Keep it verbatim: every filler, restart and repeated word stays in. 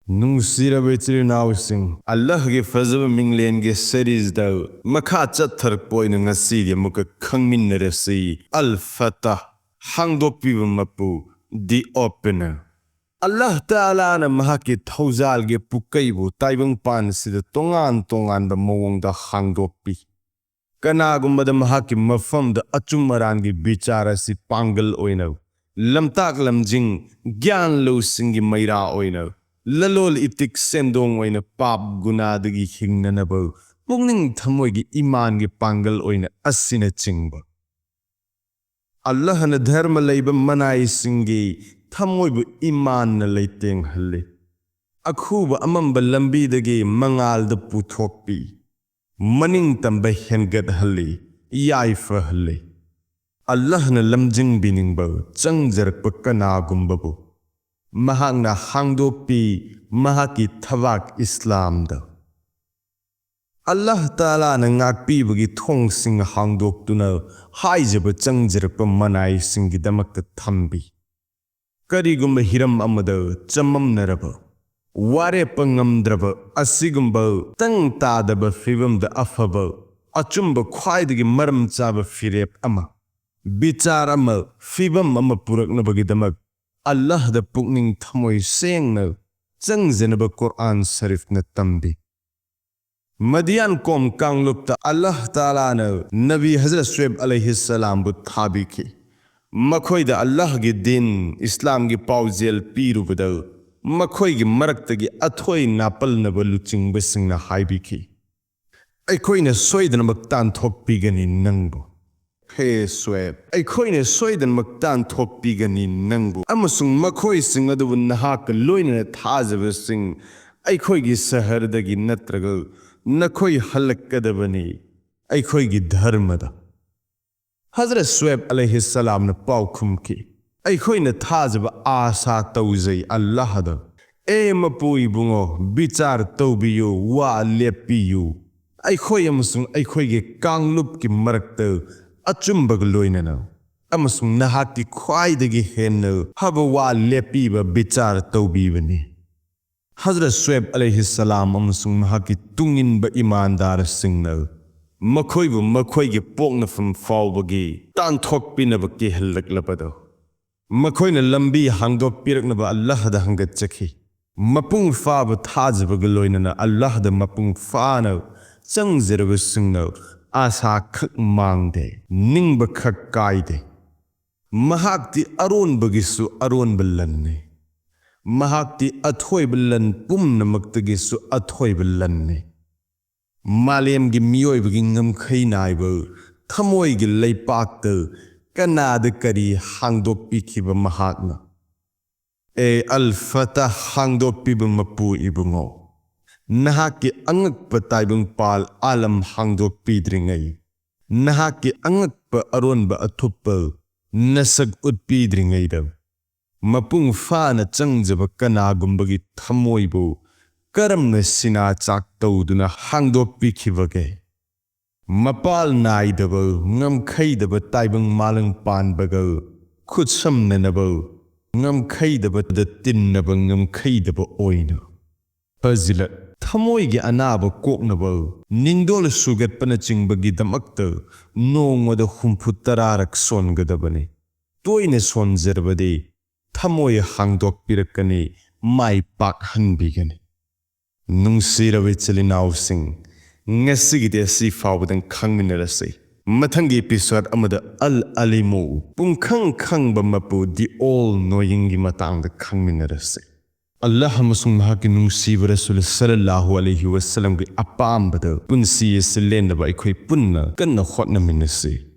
ꯅꯨꯡꯁꯤꯔꯕ ꯏꯆꯤꯜ ꯏꯅꯥꯎꯁꯤꯡ, ꯑꯜꯂꯥꯍꯒꯤ ꯐꯖꯕ ꯃꯤꯡꯂꯦꯟꯒꯤ ꯁꯦꯔꯤꯖꯗ ꯃꯈꯥ ꯆꯠꯊꯔꯛꯄ ꯑꯣꯏꯅ ꯉꯁꯤꯗꯤ ꯑꯃꯨꯛꯀ ꯈꯪꯃꯤꯟꯅꯔꯁꯤ꯫ ꯑꯜ ꯐꯇꯥꯍ, ꯍꯥꯡꯗꯣꯛꯄꯤꯕ ꯃꯄꯨ, the opener꯫ ꯑꯜꯂꯥꯍ ꯇꯥꯂꯥꯅ ꯃꯍꯥꯛꯀꯤ ꯊꯧꯖꯥꯜꯒꯤ ꯄꯨꯀꯩꯕꯨ ꯇꯥꯏꯕꯪꯄꯥꯟ ꯑꯁꯤꯗ ꯇꯣꯉꯥꯟ ꯇꯣꯉꯥꯟꯕ ꯃꯑꯣꯡꯗ ꯍꯥꯡꯗꯣꯛꯄꯤ꯫ ꯀꯅꯥꯒꯨꯝꯕꯗ ꯃꯍꯥꯛꯀꯤ ꯃꯐꯝꯗ ꯑꯆꯨꯝ ꯑꯔꯥꯟꯒꯤ ꯕꯤꯆꯥꯔ ꯑꯁꯤ ꯄꯥꯡꯒꯜ ꯑꯣꯏꯅ, ꯂꯝꯇꯥꯛ ꯂꯝꯖꯤꯡ, ꯒ꯭ꯌꯥꯟ ꯂꯧꯁꯤꯡꯒꯤ ꯃꯩꯔꯥ ꯑꯣꯏꯅ, ꯂꯂꯣꯜ ꯏꯇꯤꯛ ꯁꯦꯟꯗꯣꯡ ꯑꯣꯏꯅ, ꯄꯥꯞ ꯒꯨꯅꯥꯗꯒꯤ ꯍꯤꯡꯅꯅꯕ ꯄꯨꯛꯅꯤꯡ ꯊꯃꯣꯏꯒꯤ ꯏꯃꯥꯟꯒꯤ ꯄꯥꯡꯒꯜ ꯑꯣꯏꯅ ꯑꯁꯤꯅꯆꯤꯡꯕ꯫ ꯑꯜꯂꯥꯍꯅ ꯙꯔꯃ ꯂꯩꯕ ꯃꯅꯥꯏꯁꯤꯡꯒꯤ ꯊꯃꯣꯏꯕꯨ ꯏꯃꯥꯟꯅ ꯂꯩꯇꯦꯡꯍꯜꯂꯤ꯫ ꯑꯈꯨꯕ ꯑꯃꯝꯕ ꯂꯝꯕꯤꯗꯒꯤ ꯃꯉꯥꯜꯗ ꯄꯨꯊꯣꯛꯄꯤ꯫ ꯃꯅꯤꯡ ꯇꯝꯕ ꯍꯦꯟꯒꯠꯍꯜꯂꯤ, ꯌꯥꯏꯐꯍꯜꯂꯤ꯫ ꯑꯜꯂꯥꯍꯅ ꯂꯝꯖꯤꯡꯕꯤꯅꯤꯡꯕ ꯆꯪꯖꯔꯛꯄ ꯀꯅꯥꯒꯨꯝꯕꯕꯨ ꯃꯍꯥꯛꯅ ꯍꯥꯡꯗꯣꯛꯄꯤ, ꯃꯍꯥꯛꯀꯤ ꯊꯕꯥꯛ ꯏꯁꯂꯥꯝꯗ꯫ ꯑꯜꯂꯥꯍ ꯇꯥꯂꯥꯅ ꯉꯥꯛꯄꯤꯕꯒꯤ ꯊꯣꯡꯁꯤꯡ ꯍꯥꯡꯗꯣꯛꯇꯨꯅ ꯍꯥꯏꯖꯕ ꯆꯪꯖꯔꯛꯄ ꯃꯅꯥꯏꯁꯤꯡꯒꯤꯗꯃꯛꯇ ꯊꯝꯕꯤ꯫ ꯀꯔꯤꯒꯨꯝꯕ ꯍꯤꯔꯝ ꯑꯃꯗ ꯆꯃꯝꯅꯔꯕ, ꯋꯥꯔꯦꯞꯄ ꯉꯝꯗ꯭ꯔꯕ ꯑꯁꯤꯒꯨꯝꯕ ꯇꯪ ꯇꯥꯗꯕ ꯐꯤꯕꯝꯗ ꯑꯐꯕ, ꯑꯆꯨꯝꯕ, ꯈ꯭ꯋꯥꯏꯗꯒꯤ ꯃꯔꯝ ꯆꯥꯕ ꯐꯤꯔꯦꯞ ꯑꯃ, ꯕꯤꯆꯥꯔ ꯑꯃ, ꯐꯤꯕꯝ ꯑꯃ ꯄꯨꯔꯛꯅꯕꯒꯤꯗꯃꯛ ꯑꯜꯂꯥꯍꯗ ꯄꯨꯛꯅꯤꯡ ꯊꯃꯣꯏ ꯁꯦꯡꯅ ꯆꯪꯖꯅꯕ ꯀꯨꯔꯑꯥꯟ ꯁꯔꯤꯐꯅ ꯇꯝꯕꯤ꯫ ꯃꯗꯤꯌꯥꯟ ꯀꯣꯝ ꯀꯥꯡꯂꯨꯞꯇ ꯑꯜꯂꯥꯍ ꯇꯥꯂꯥꯅ ꯅꯕꯤ ꯍꯖꯔꯠ ꯁꯨꯑꯦꯕ ꯑꯂꯩꯍꯤꯁꯁꯂꯥꯝꯕꯨ ꯊꯥꯕꯤꯈꯤ꯫ ꯃꯈꯣꯏꯗ ꯑꯜꯂꯥꯍꯒꯤ ꯗꯤꯟ ꯏꯁꯂꯥꯝꯒꯤ ꯄꯥꯎꯖꯦꯜ ꯄꯤꯔꯨꯕꯗ ꯃꯈꯣꯏꯒꯤ ꯃꯔꯛꯇꯒꯤ ꯑꯊꯣꯏ ꯅꯥꯄꯜꯅꯕ ꯂꯨꯆꯤꯡꯕꯁꯤꯡꯅ ꯍꯥꯏꯕꯤꯈꯤ, "ꯑꯩꯈꯣꯏꯅ ꯁꯣꯏꯗꯅꯃꯛ ꯇꯥꯟꯊꯣꯛꯄꯤꯒꯅꯤ ꯅꯪꯕꯨ꯫ ꯍꯦ ꯁꯨꯑꯦꯕ, ꯑꯩꯈꯣꯏꯅ ꯁꯣꯏꯗꯅꯃꯛ ꯇꯥꯟꯊꯣꯛꯄꯤꯒꯅꯤ ꯅꯪꯕꯨ ꯑꯃꯁꯨꯡ ꯃꯈꯣꯏꯁꯤꯡ ꯑꯗꯨꯕꯨ ꯅꯍꯥꯛꯀ ꯂꯣꯏꯅꯅ ꯊꯥꯖꯕꯁꯤꯡ ꯑꯩꯈꯣꯏꯒꯤ ꯁꯍꯔꯗꯒꯤ ꯅꯠꯇ꯭ꯔꯒ ꯅꯈꯣꯏ ꯍꯜꯂꯛꯀꯗꯕꯅꯤ ꯑꯩꯈꯣꯏꯒꯤ ꯙꯔꯃꯗ"꯫ ꯍꯖꯔꯠ ꯁꯨꯑꯦꯕ ꯑꯂꯩꯍꯤꯁꯁꯂꯥꯝꯅ ꯄꯥꯎ ꯈꯨꯝꯈꯤ, "ꯑꯩꯈꯣꯏꯅ ꯊꯥꯖꯕ ꯑꯥꯁꯥ ꯇꯧꯖꯩ ꯑꯜꯂꯥꯍꯗ꯫ ꯑꯦ ꯃꯄꯨ ꯏꯕꯨꯡꯉꯣ, ꯕꯤꯆꯥꯔ ꯇꯧꯕꯤꯌꯨ, ꯋꯥ ꯂꯦꯞꯄꯤꯌꯨ꯫ ꯑꯩꯈꯣꯏ ꯑꯃꯁꯨꯡ ꯑꯩꯈꯣꯏꯒꯤ ꯀꯥꯡꯂꯨꯞꯀꯤ ꯃꯔꯛꯇ ꯑꯆꯨꯝꯕꯒ ꯂꯣꯏꯅꯅ ꯑꯃꯁꯨꯡ ꯅꯍꯥꯛꯀꯤ ꯈ꯭ꯋꯥꯏꯗꯒꯤ ꯍꯦꯟꯅ ꯐꯕ ꯋꯥ ꯂꯦꯞꯄꯤꯕ ꯕꯤꯆꯥꯔ ꯇꯧꯕꯤꯕꯅꯤ"꯫ ꯍꯖꯔꯠ ꯁꯨꯑꯦꯕ ꯑꯂꯩꯍꯤꯁꯁꯂꯥꯝ ꯑꯃꯁꯨꯡ ꯃꯍꯥꯛꯀꯤ ꯇꯨꯡꯏꯟꯕ ꯏꯃꯥꯟꯗꯥꯔꯁꯤꯡꯅ ꯃꯈꯣꯏꯕꯨ ꯃꯈꯣꯏꯒꯤ ꯄꯣꯛꯅꯐꯝ ꯐꯥꯎꯕꯒꯤ ꯇꯥꯟꯊꯣꯛꯄꯤꯅꯕ ꯀꯤꯍꯜꯂꯛꯂꯕꯗꯨ ꯃꯈꯣꯏꯅ ꯂꯝꯕꯤ ꯍꯥꯡꯗꯣꯛꯄꯤꯔꯛꯅꯕ ꯑꯜꯂꯥꯍꯗ ꯍꯪꯒꯠꯆꯈꯤ꯫ ꯃꯄꯨꯡ ꯐꯥꯕ ꯊꯥꯖꯕꯒ ꯂꯣꯏꯅꯅ ꯑꯜꯂꯥꯍꯗ ꯃꯄꯨꯡ ꯐꯥꯅ ꯆꯪꯖꯔꯕꯁꯤꯡꯅ ꯑꯥꯁꯥ ꯈꯛ ꯃꯥꯡꯗꯦ, ꯅꯤꯡꯕ ꯈꯛ ꯀꯥꯏꯗꯦ꯫ ꯃꯍꯥꯛꯇꯤ ꯑꯔꯣꯟꯕꯒꯤꯁꯨ ꯑꯔꯣꯟꯕ ꯂꯟꯅꯤ꯫ ꯃꯍꯥꯛꯇꯤ ꯑꯊꯣꯏꯕ ꯂꯟ ꯄꯨꯝꯅꯃꯛꯇꯒꯤꯁꯨ ꯑꯊꯣꯏꯕ ꯂꯟꯅꯤ꯫ ꯃꯥꯂꯦꯝꯒꯤ ꯃꯤꯑꯣꯏꯕꯒꯤ ꯉꯝꯈꯩ ꯅꯥꯏꯕ ꯊꯃꯣꯏꯒꯤ ꯂꯩꯄꯥꯛꯇ ꯀꯅꯥꯗ ꯀꯔꯤ ꯍꯥꯡꯗꯣꯛꯄꯤꯈꯤꯕ ꯃꯍꯥꯛꯅ? ꯑꯦ ꯑꯜ ꯐꯇꯥꯍ, ꯍꯥꯡꯗꯣꯛꯄꯤꯕ ꯃꯄꯨ ꯏꯕꯨꯡꯉꯣ, ꯅꯍꯥꯛꯀꯤ ꯑꯉꯛꯄ ꯇꯥꯏꯕꯪꯄꯥꯜ ꯑꯥꯂꯝ ꯍꯥꯡꯗꯣꯛꯄꯤꯗ꯭ꯔꯤꯉꯩ, ꯅꯍꯥꯛꯀꯤ ꯑꯉꯛꯄ ꯑꯔꯣꯟꯕ ꯑꯊꯨꯞꯄ ꯅꯁꯛ ꯎꯠꯄꯤꯗ꯭ꯔꯤꯉꯩꯗ, ꯃꯄꯨꯡ ꯐꯥꯅ ꯆꯪꯖꯕ ꯀꯅꯥꯒꯨꯝꯕꯒꯤ ꯊꯃꯣꯏꯕꯨ ꯀꯔꯝꯅ ꯁꯤꯅꯥ ꯆꯥꯛ ꯇꯧꯗꯨꯅ ꯍꯥꯡꯗꯣꯛꯄꯤꯈꯤꯕꯒꯦ? ꯃꯄꯥꯜ ꯅꯥꯏꯗꯕ, ꯉꯝꯈꯩꯗꯕ ꯇꯥꯏꯕꯪ ꯃꯥꯂꯪ ꯄꯥꯟꯕꯒ ꯈꯨꯠꯁꯝꯅꯅꯕ, ꯉꯝꯈꯩꯗꯕꯗ ꯇꯤꯟꯅꯕ ꯉꯝꯈꯩꯗꯕ ꯑꯣꯏꯅ꯫ ꯐꯖꯤꯂꯠ, ꯊꯃꯣꯏꯒꯤ ꯑꯅꯥꯕ ꯀꯣꯛꯅꯕ, ꯅꯤꯡꯗꯣꯜ ꯁꯨꯒꯠꯄꯅꯆꯤꯡꯕꯒꯤꯗꯃꯛꯇ ꯅꯣꯡꯃꯗ ꯍꯨꯝꯐꯨ ꯇꯔꯥꯔꯛ ꯁꯣꯟꯒꯗꯕꯅꯤ꯫ ꯇꯣꯏꯅ ꯁꯣꯟꯖꯔꯕꯗꯤ ꯊꯃꯣꯏ ꯍꯥꯡꯗꯣꯛꯄꯤꯔꯛꯀꯅꯤ, ꯃꯥꯏ ꯄꯥꯛꯍꯟꯕꯤꯒꯅꯤ꯫ ꯅꯨꯡꯁꯤꯔꯕ ꯏꯆꯤꯜ ꯏꯅꯥꯎꯁꯤꯡ, ꯉꯁꯤꯒꯤꯗꯤ ꯑꯁꯤ ꯐꯥꯎꯕꯗꯪ ꯈꯪꯃꯤꯟꯅꯔꯁꯤ꯫ ꯃꯊꯪꯒꯤ episode ꯑꯃꯗ ꯑꯜ ꯑꯂꯤꯃꯨ, ꯄꯨꯝꯈꯪ ꯈꯪꯕ ꯃꯄꯨ, the all knowingꯒꯤ ꯃꯇꯥꯡꯗ ꯈꯪꯃꯤꯟꯅꯔꯁꯤ꯫ ꯑꯜꯂꯥꯍ ꯑꯃꯁꯨꯡ ꯃꯍꯥꯛꯀꯤ ꯅꯨꯡꯁꯤꯕ ꯔꯁꯨꯜ ꯁꯜꯂꯜꯂꯥꯍꯨ ꯑꯂꯩꯍꯤ ꯋꯁꯜꯂꯝꯒꯤ ꯑꯄꯥꯝꯕꯗ ꯄꯨꯟꯁꯤ ꯑꯁꯤ ꯂꯦꯟꯅꯕ ꯑꯩꯈꯣꯏ ꯄꯨꯟꯅ ꯀꯟꯅ ꯍꯣꯠꯅꯃꯤꯟꯅꯁꯤ꯫